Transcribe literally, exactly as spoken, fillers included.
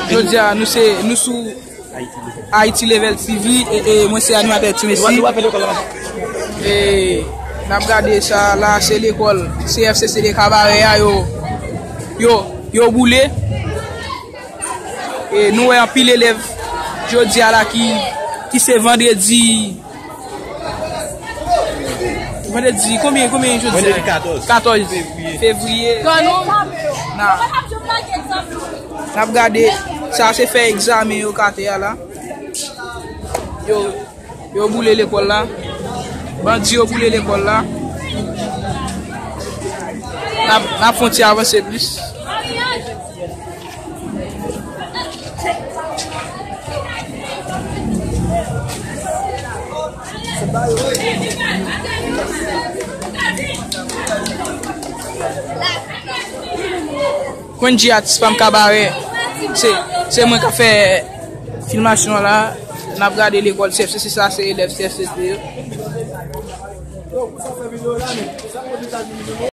Jodi a, nou se, nou sou Haiti Level T V, e, e mwen se animatè Ti Messi. E n ap gade sa la, se lekòl C F C C de Kabarè a, yo, yo, yo boule. E nou wè anpil elèv jodi a la ki, ki se vandredi, vandredi, konbyen, konbyen jodi a? Vandredi katòz. Katòz fevriye. Fevriye. N a, n ap gade, sa se fè egzamen yo kate a la. Yo, yo boule lekòl la. Bandi yo boule lekòl la. N ap, n ap fè yon ti avanse plis. Quenji, atis pa m, Kabarè. Se, se mwen k ap fè filmasyon an la. N ap gade lekòl C F C C, sa se elèv C F C C yo.